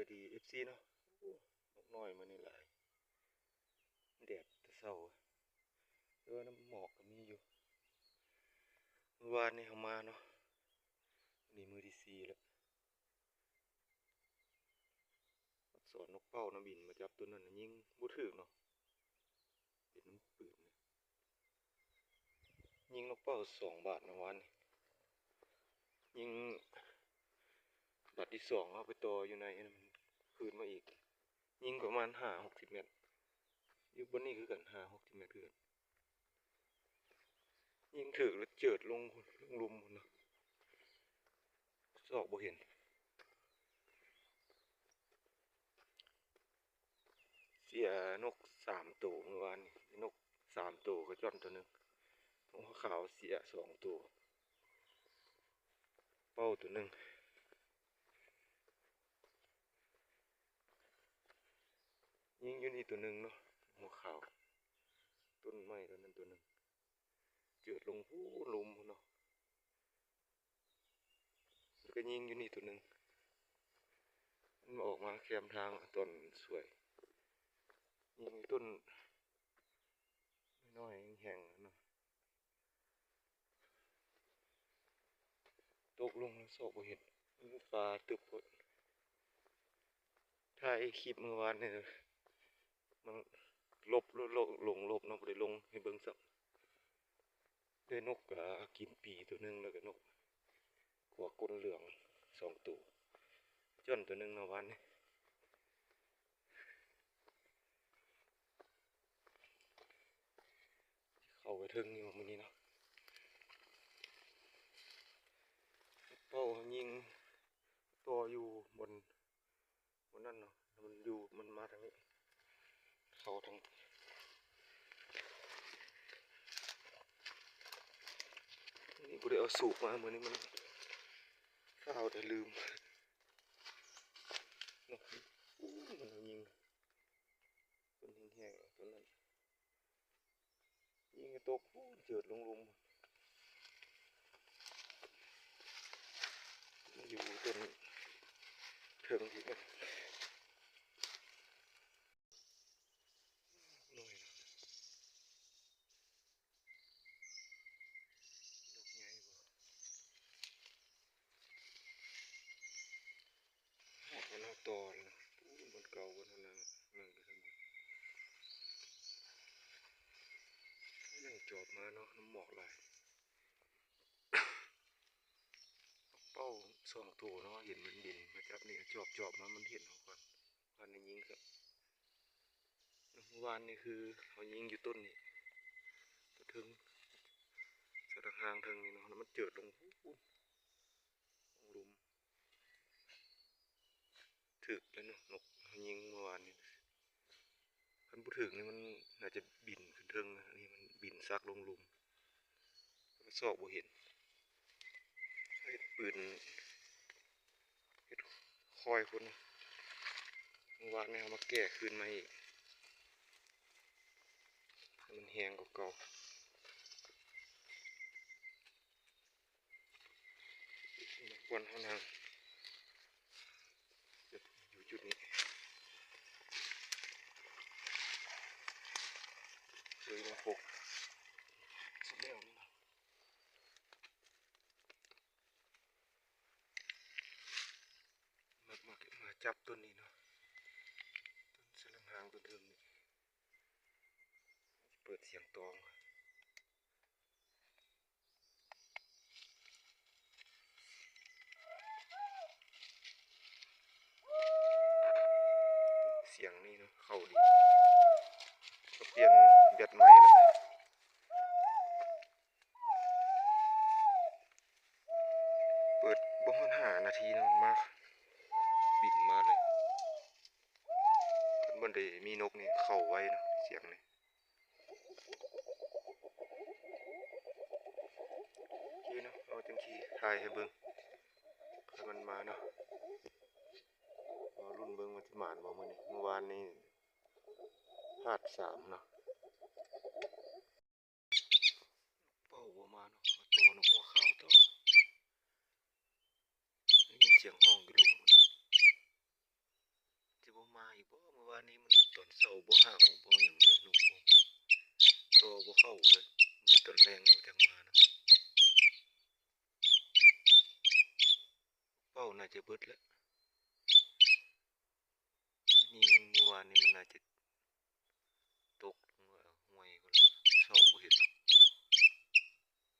າຍດີ ເອັຟຊີ ເນາະ. ໂອ້ ນົກນ້ອຍມື້ນີ້ຫຼາຍ ແດດແຕ່ເຊົ້າ ແຕ່ວ່ານ້ຳໝອກກໍມີຢູ່. ມື້ວານນີ້ເຮົາມາເນາະ ມື້ນີ້ມື້ທີສີ່ແລ້ວ. ສອນນົກເປົ້ານະ ບິນມາຈັບຕົວນັ້ນ ຍິງບໍ່ຖືກເນາະ ເປັນນຳປືນ. ຍິງນົກເປົ້າສອງບາດເນາະວານນີ້ ຍິງບາດທີສອງ ເອົາໄປຕໍ່ຢູ່ໃນ ຄືນມາອີກ ຍິງປະມານຫ້າຫົກສິບແມັດ ຢູ່ບ່ອນນີ້ຄືກັນ ຫ້າຫົກສິບແມັດຄືກັນ. ຍິງຖືກແລ້ວເຈີດລົງພຸ້ນ ລົງຫຼຸມພຸ້ນເນາະ ຊອກບໍ່ເຫັນ. ເສຍນົກສາມໂຕມື້ວານນີ້ ນົກສາມໂຕ ກະຈ້ອນໂຕໜຶ່ງ ນົກຫົວຂາວເສຍສອງໂຕ ເປົ້າໂຕໜຶ່ງ. ຍິງຢູ່ນີ້ໂຕໜຶ່ງເນາະ ຫົວຂາວ ຕົ້ນໄມ້ໂຕນັ້ນໂຕໜຶ່ງ ເຈີດລົງພຸ້ນ ຫຼຸມພຸ້ນເນາະ. ແລ້ວກໍຍິງຢູ່ນີ້ໂຕໜຶ່ງ ມັນອອກມາແຄມທາງຕອນສວຍ ຍິງຢູ່ຕົ້ນນ້ອຍໆ ແຫ້ງໆ ເນາະ. ຕົກລົງແລ້ວຊອກບໍ່ເຫັນ ມັນປ່າຕຶບໂພດ. ຖ່າຍຄລິບມື້ວານນີ້ ມັນຫຼົບ ຫຼົງຫຼົບເນາະ ບໍ່ໄດ້ລົງໃຫ້ເບິ່ງຊ້ຳ. ໄດ້ນົກກະກິນປີໂຕໜຶ່ງ ແລ້ວກະນົກຂົວກົ້ນເຫຼືອງສອງໂຕ ຈ້ອນໂຕໜຶ່ງເນາະວານນີ້. ເຂົ້າໄປເທິງຢູ່ມື້ນີ້ເນາະ ເປົ້າເຮົາຍິງຕໍ່ຢູ່ບ່ອນ ບ່ອນນັ້ນເນາະ ມັນຢູ່ ມັນມາທາງນີ້ ເຂົ້າທາງນີ້. ນີ້ບໍ່ໄດ້ເອົາສູບມາ ມື້ນີ້ມັນຟ້າວແຕ່ລືມເນາະ. ໂອ້ ມັນເອົາຍິງ ຕົ້ນແຫ້ງໆ ຕົ້ນນັ້ນ ຍິງຕົກ ໂອ້ ເຈີດລົງຫຼຸມ ຢູ່ຕົ້ນເທິງອີກເນາະ. ນ້ອຍເນາະ ນົກໃຫຍ່ບໍ່ ຮອດບ່ອນເຮົາຕໍ່ແລ້ວເນາະ. ໂອ້ ບ່ອນເກົ່າ ບ່ອນເຮົານັ່ງ ນັ່ງຢູ່ທາງພຸ້ນ ຍັງຈອບມາເນາະ ນ້ຳໝອກຫຼາຍ. ເປົ້າສອງໂຕເນາະ ເຫັນມັນບິນມາຈັບນີ້ ຈອບໆ ມາ ມັນເຫັນເຮົາກ່ອນ ວ່າໄດ້ຍິງ ເມື່ອວານນີ້ຄືເຮົາຍິງຢູ່ຕົ້ນນີ້ ຕົ້ນເທິງ ສະດັງຫາງເທິງນີ້ເນາະ ແລ້ວມັນເຈີດລົງພຸ້ນ ລົງຫຼຸມ ຖືກແລ້ວເນາະ ນົກເຮົາຍິງເມື່ອວານນີ້. ຄັນບໍ່ຖືກນີ້ມັນໜ້າຈະບິນຂຶ້ນເທິງນະ ອັນນີ້ມັນບິນສັກລົງຫຼຸມ ມັນຊອກບໍ່ເຫັນ. ເຮັດປືນ ເຮັດຄອຍພຸ້ນ ເມື່ອວານນີ້ເຮົາມາແກ້ຄືນໃໝ່ອີກ ໃຫ້ມັນແຮງກວ່າເກົ່າ. ບ່ອນເຮົານັ່ງ ຢູ່ຈຸດນີ້ ເລີຍມາພົບ ສຸດແລ້ວນີ້ນະ. ມັກມາ ມາຈັບຕົ້ນນີ້ເນາະ ຕົ້ນສະຫຼັງຫາງຕົ້ນເທິງນີ້ ເປີດສຽງຕອງ. ສຽງນີ້ເນາະ ເຂົ້າດີ ກໍປ່ຽນແບັດໃໝ່ລະ. ເປີດບໍ່ຮອດຫ້ານາທີເນາະ ມາ ບິນມາເລີຍ. ຄັນບໍ່ໄດ້ມີນົກນີ້ເຂົ້າໄວເນາະ ສຽງນີ້. ໂອເຄເນາະ ເອົາຈັ່ງຊີ້ຖ່າຍໃຫ້ເບິ່ງ ຄັນມັນມາເນາະ. ລໍລຸ້ນເບິ່ງວ່າຊິໝານບໍ່ມື້ນີ້ ເມື່ອວານນີ້ພາດສາມເນາະ. ເປົ້າບໍ່ມາເນາະ ມາຕໍ່ນົກຫົວຂາວຕໍ່. ໄດ້ຍິນສຽງຮ້ອງຢູ່ລຸ່ມພຸ້ນນະ. ອັນນີ້ມັນຕອນເຊົ້າບໍ່ຮ້າວບໍ່ຫຍັງເລີຍ ນົກບໍ່ ຕໍ່ບໍ່ເຂົ້າເລີຍ. ມີຕອນແລງມັນຈັ່ງມານະ. ເປົ້າໜ້າຈະເບິດແລ້ວ. ຍິງມື້ວານນີ້ມັນໜ້າຈະຕົກລົງຫ້ວຍພຸ້ນລະ ຊອກບໍ່ເຫັນເນາະ.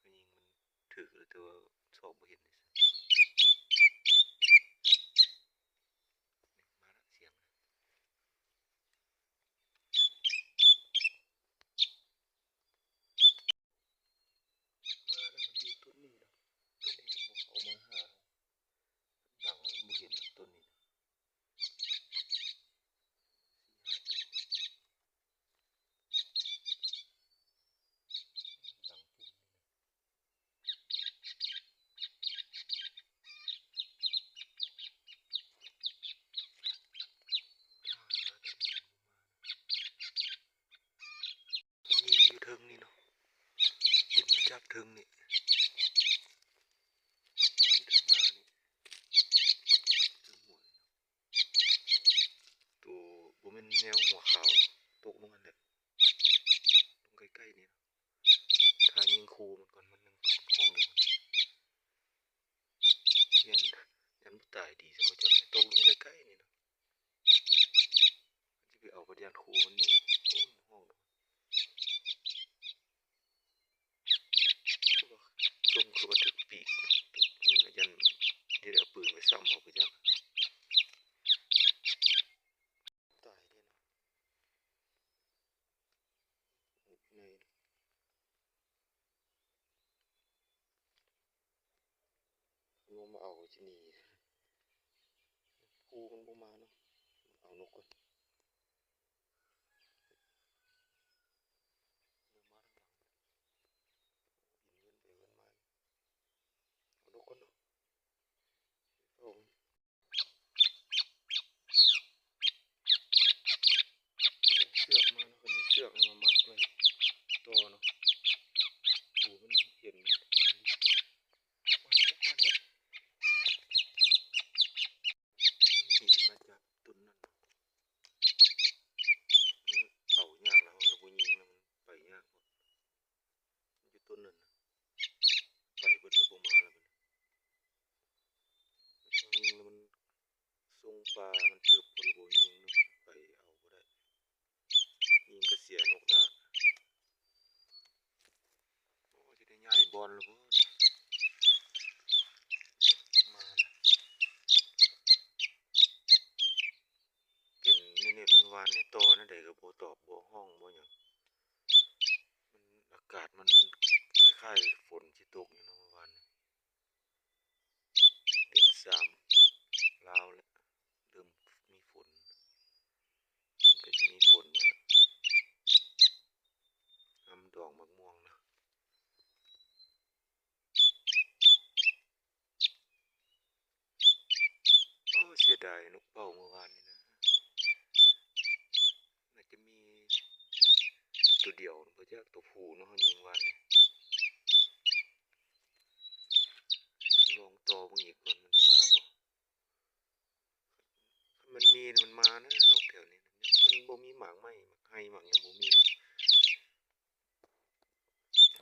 ຍິງມັນຖືກແລ້ວ ແຕ່ວ່າຊອກບໍ່ເຫັນ. ມາລະ ສຽງ ມາແລ້ວ ມັນຢູ່ຕົ້ນນີ້ເນາະ. ຕົ້ນນີ້ມັນບໍ່ເຂົ້າມາຫາ ບັງບໍ່ເຫັນຕົ້ນນີ້ນະ. ຍິງຢູ່ເທິງນີ້ເນາະ ບິນມາຈັບເທິງນີ້ ເທິງນານີ້ ເທິງຫົວນີ້ເນາະ. ໂຕບໍ່ແມ່ນແນວຫົວຂາວເນາະ ຕົກລົງຫັ້ນແຫຼະ ລົງໃກ້ໆນີ້ເນາະ. ຖ້າຍິງຂູ່ມັນກ່ອນ ມັນຍັງຮ້ອງຢູ່ ຢ້ານ ຢ້ານບໍ່ຕາຍດີຊະ ເຂົາເຈົ້າຕົກລົງໃກ້ໆນີ້ນະ. ຊິໄປເອົາ ບັດຢ້ານຂູ່ມັນໜີ ໂອ້ ຮ້ອງ ຄືວ່າ ຊົງຄືວ່າຖືກປີກ ນີ້ລະ ຢ້ານຊິໄດ້ເອົາປືນໄປຊ້ຳເອົາໄປຈ້າງ ຕາຍເດ້ເນາະ. ໃນ ລວມມາເອົາທີ່ນີ້ ຄູມັນບໍ່ມາເນາະ ເອົານົກກ່ອນ. ມາທາງຫຼັງ ບິນເວີນໄປເວີນມາ ເອົານົກກ່ອນເນາະ. ເອົາ ເຊືອກມາເນາະ ເພິ່ນເອົາເຊືອກມາມັດໄວ້ຕໍ່ເນາະ ໂອ້ ມັນເຫັນ ມາແລ້ວ ມາແລ້ວ ມັນບິນມາຈາກຕົ້ນນັ້ນ ມັນເອົາຍາກແລ້ວ ເຮົາລະບໍ່ຍິງແລ້ວ ມັນໄປຍາກ ຢູ່ຕົ້ນນັ້ນນະ ໄປເບິດແລ້ວ ບໍ່ມາແລ້ວບັດນີ້. ຍິງແລ້ວມັນ ຊົງປ່າມັນຕຶບ ເພິ່ນລະບໍ່ຍິງ ໄປເອົາບໍ່ໄດ້ ຍິງກະເສຍນົກດາ. ໂອ້ ຊິໄດ້ຍ້າຍບ່ອນລະບໍ່ນີ້ ມາລະ. ເປັນແນວນີ້ ມື້ວານນີ້ຕໍ່ແນວໃດກະບໍ່ຕອບ ບໍ່ຮ້ອງ ບໍ່ຫຍັງ. ມັນ ອາກາດມັນຄ້າຍໆຝົນຊິຕົກຢູ່ເນາະ ມື້ວານນີ້. ເດືອນສາມລາວແລ້ວ ເລີ່ມມີຝົນ ເລີ່ມກະຊິມີຝົນມາແລ້ວ. ອຳດອກໝາກມ່ວງນະ. ໂອ້ ເສຍດາຍນົກເປົ້າມື້ວານນີ້ນະ ໜ້າຈະມີໂຕດຽວ ບໍ່ຈັກ ໂຕຜູ້ເນາະ ຍິງວານນີ້. ລອງຕໍ່ເບິ່ງອີກກ່ອນ ມັນຊິມາບໍ່. ຄັນມັນມີມັນມານະ ນົກແຖວນີ້ ມັນບໍ່ມີໝາກໄມ້ ໝາກໄຮ່ ໝາກຫຍັງບໍ່ມີນະ.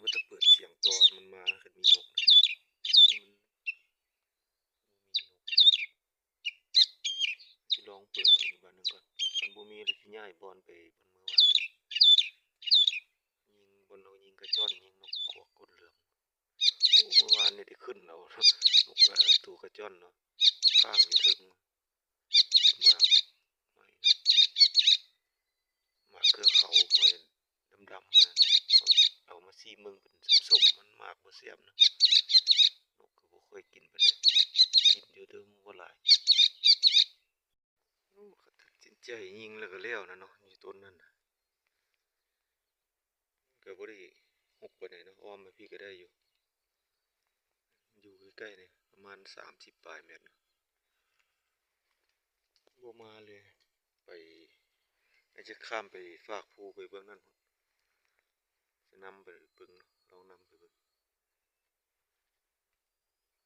ວ່າແຕ່ເປີດສຽງຕອນມັນມາ ຄັນມີນົກນະ ອັນນີ້ມັນບໍ່ມີນົກ. ຊິລອງເປີດເບິ່ງອີກບາດໜຶ່ງກ່ອນ ຄັນບໍ່ມີລະຊິຍ້າຍບ່ອນໄປບ່ອນມື້ວານນີ້. ຍິງບ່ອນເຮົາຍິງກະຈ້ອນ ຍິງນົກຄວກກົ້ນເຫຼືອງ. ໂອ້ ມື້ວານນີ້ໄດ້ຂຶ້ນເອົາ ນົກ ເອີ ໂຕກະຈ້ອນເນາະ ຄ້າງຢູ່ເທິງ ກິນໝາກໄມ້ເນາະ ໝາກເຄືອເຂົາ ໄມ້ດຳໆ ຫັ້ນນະເນາະ. ເອົາມາຊີມເບິ່ງ ເປັນສົ້ມໆ ມັນໝາກບໍ່ແຊບນະ ນົກກະບໍ່ຄ່ອຍກິນປານໃດ ກິນຢູ່ແຕ່ບໍ່ຫຼາຍ. ໂອ້ ຄັນຕັດສິນໃຈຍິງແລ້ວກະແລ້ວນະເນາະ ຢູ່ຕົ້ນນັ້ນນະ. ກະບໍ່ໄດ້ຮົກປານໃດເນາະ ອ້ອມໄປພີ້ກະໄດ້ຢູ່ ຢູ່ໃກ້ໆ ນີ້ ປະມານສາມສິບປາຍແມັດເນາະ. ບໍ່ມາເລີຍ ໄປ ອາດຈະຂ້າມໄປຟາກພູໄປເບື້ອງນັ້ນພຸ້ນ ຈະນຳໄປເບິ່ງເນາະ ລອງນຳໄປເບິ່ງ.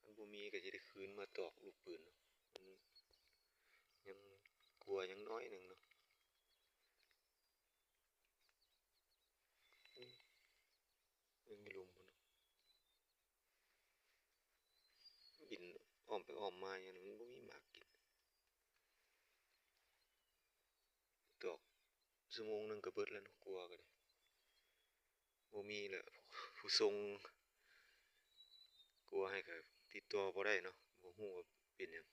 ຄັນບໍ່ມີກະຈະໄດ້ຄືນມາຕອກລູກປືນເນາະ ມັນຍັງກົວຍັງໜ້ອຍໜຶ່ງເນາະ. ອ້ອມໄປອ້ອມມາຢູ່ນັ້ນ ມັນບໍ່ມີໝາກກິນ. ຕອກຊົ່ວໂມງໜຶ່ງກໍເບິດແລ້ວເນາະ ກົວກໍໄດ້ ບໍ່ມີແລ້ວ ຜູ້ສົ່ງກົວໃຫ້ກໍຕິດຕໍ່ບໍ່ໄດ້ເນາະ ບໍ່ຮູ້ວ່າເປັນຫຍັງ.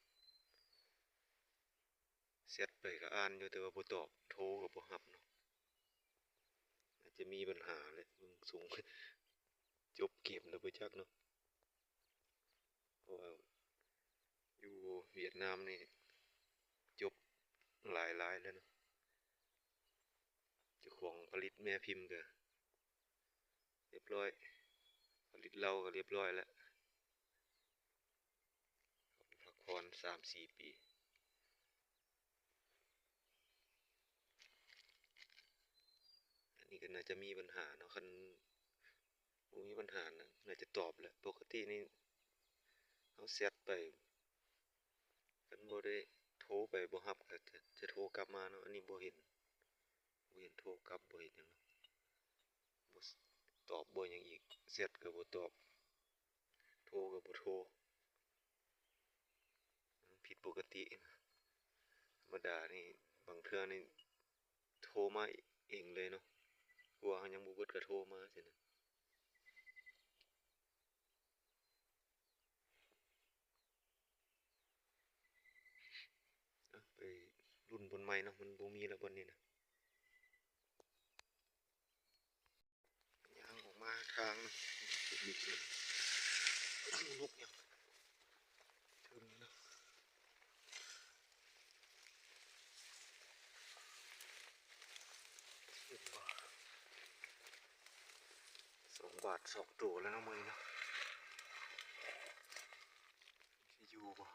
ແຊັດໄປກໍອ່ານຢູ່ ແຕ່ວ່າບໍ່ຕອບ ໂທກໍບໍ່ຮັບເນາະ. ອາດຈະມີບັນຫາແຫຼະ ເບິ່ງຊົງ ຈົບເກມແລ້ວບໍ່ຈັກເນາະ ເພາະວ່າຢູ່ຫວຽດນາມນີ້ຈົບຫຼາຍລາຍແລ້ວເນາະ. ເຈົ້າຂອງຜະລິດແມ່ພິມກໍຮຽບຮ້ອຍ ຜະລິດເຫຼົ້າກໍຮຽບຮ້ອຍແລ້ວ. ພັກຜ່ອນສາມສີ່ປີ ອັນນີ້ກໍໜ້າຈະມີບັນຫາເນາະ. ຄັນບໍ່ມີບັນຫານະ ໜ້າຈະຕອບແຫຼະ. ປົກກະຕິນີ້ເຮົາແຊັດໄປ ຄັນບໍ່ໄດ້ໂທໄປ ບໍ່ຮັບ ກໍຈະ ຈະໂທກັບມາເນາະ. ອັນນີ້ບໍ່ເຫັນ ບໍ່ເຫັນໂທກັບ ບໍ່ເຫັນຫຍັງເນາະ ບໍ່ຕອບ ບໍ່ຫຍັງອີກ ແຊັດກໍບໍ່ຕອບ ໂທກໍບໍ່ໂທ ມັນຜິດປົກກະຕິ. ທຳມະດານີ້ ບາງເທື່ອນີ້ໂທມາເອງເລີຍເນາະ ກົວເຮົາຍັງບໍ່ເບິດກໍໂທມາຊີ້ນະ. ໄປລຸ້ນບ່ອນໃໝ່ເນາະ ມັນບໍ່ມີແລ້ວບ່ອນນີ້ນະ. ຍ່າງອອກມາທາງ ເຫັນນົກຫຍັງເທິງນີ້ເນາະ. ສອງບາດສອງໂຕແລ້ວເນາະມື້ນີ້ເນາະ ຊິຢູ່ບໍ່?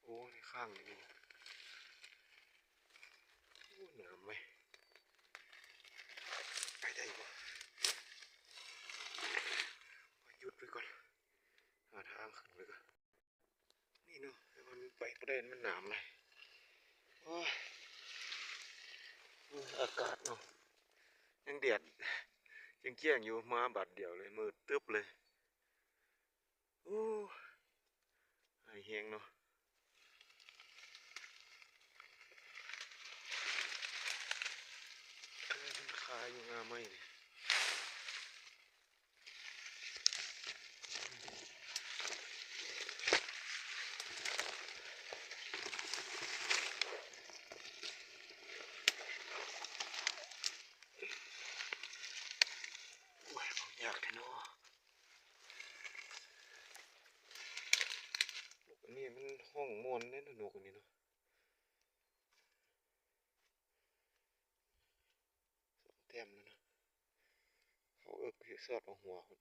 ໂອ້ ໃນຂ້າງນີ້ ໂອ້ ໜາມເວີຍ ໄປໄດ້ບໍ່? ຢຸດໄວ້ກ່ອນ ຫາທາງຂຶ້ນໄວ້ກ່ອນ. ນີ້ເນາະ ແຕ່ວ່າມັນໄປບໍ່ໄດ້ ມັນໜາມຫຼາຍ. ໂອ້ຍ ອາກາດເນາະ ຍັງແດດແຈ້ງໆຢູ່ ມາບາດດຽວເລີຍ ມືດຕຶບເລີຍ. ໂອ້ ໄອແຮງເນາະ ເອີ ມັນຄາຢູ່ງ່າໄມ້ນີ້. ໂອ້ຍ ເອົາຍາກແທ້ເນາະ. ນົກອັນນີ້ມັນຮ້ອງມ່ວນເດ້ເນາະ ນົກອັນນີ້ເນາະ. ສອງແຕ້ມແລ້ວເນາະ ເຂົາເອິກຊິຊອດເອົາຫົວພຸ້ນ.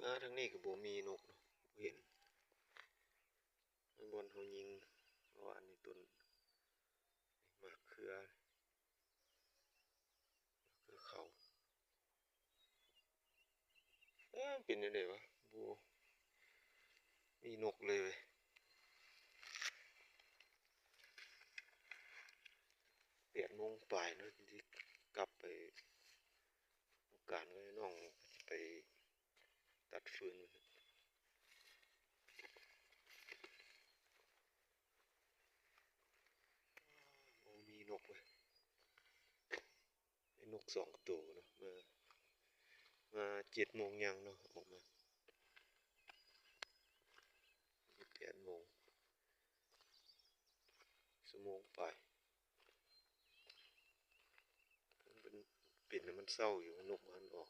ມາທາງນີ້ກໍບໍ່ມີນົກເນາະ ບໍ່ເຫັນ. ບ່ອນເຮົາຍິງເມື່ອວານນີ້ ຕົ້ນໝາກເຂືອ ເຂືອເຂົາ. ເອີ ເປັນຈັ່ງໃດວະ ບໍ່ມີນົກເລີຍເວີຍ. ແປດໂມງປາຍເນາະ ຊິກັບໄປ ການເລີຍ ນ້ອງໄປຕັດຟືນ. ໂອ້ ມີນົກເວີຍ ໄດ້ນົກສອງໂຕເນາະ ມາ ມາເຈັດໂມງຍັງເນາະ ອອກມາ ແປດໂມງ ຊົ່ວໂມງປາຍ. ມັນເປັນ ເປັນໃຫ້ມັນເຊົ້າຢູ່ ນົກບໍ່ທັນອອກ.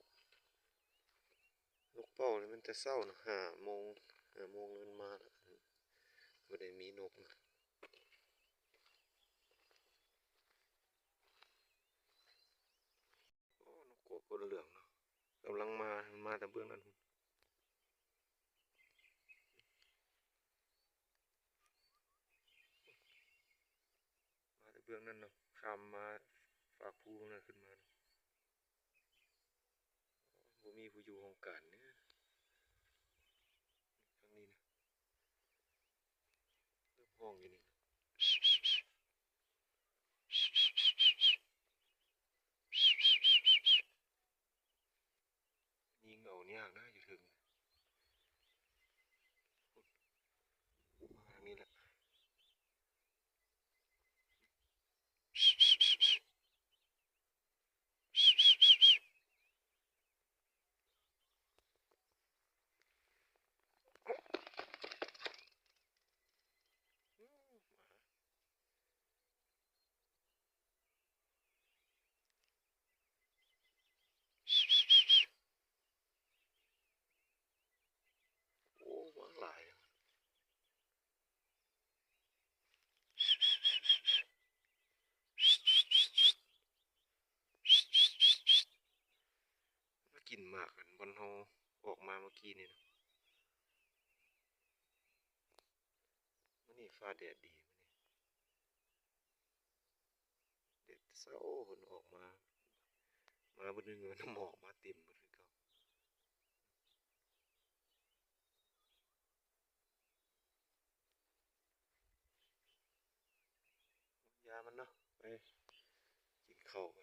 ນົກເປົ້ານີ້ມັນແຕ່ເຊົ້າເນາະ ຫ້າໂມງ ຫ້າໂມງມັນມາແລ້ວ ບໍ່ໄດ້ມີນົກນະ. ໂອ້ ນົກກົກກົ້ນເຫຼືອງເນາະ ກຳລັງມາ ມາແຕ່ເບື້ອງນັ້ນ ມາແຕ່ເບື້ອງນັ້ນເນາະ ຂ້າມມາຟາກພູນັ້ນຂຶ້ນມາເນາະ. ບໍ່ມີຜູ້ຢູ່ຫ້ອງການເດ້ ທາງນີ້ນະ ເລີ່ມຮ້ອງຢູ່ນີ້. ຍາກນະ ຢູ່ເທິງ ທາງນີ້ແຫຼະ. ໂອ້ ມາຫຼາຍ. ມາກິນໝາກອັນບ່ອນເຮົາອອກມາເມື່ອກີ້ນີ້ນະ. ມື້ນີ້ຟ້າແດດດີ ມື້ນີ້ແດດແຕ່ເຊົ້າ ເພິ່ນອອກມາ ມາມື້ໜຶ່ງ ນ້ຳໝອກມາເຕັມເບິດຄືເກົ່າ. ຢາມັນເນາະ ໄປກິນເຂົ້າກ່ອນ.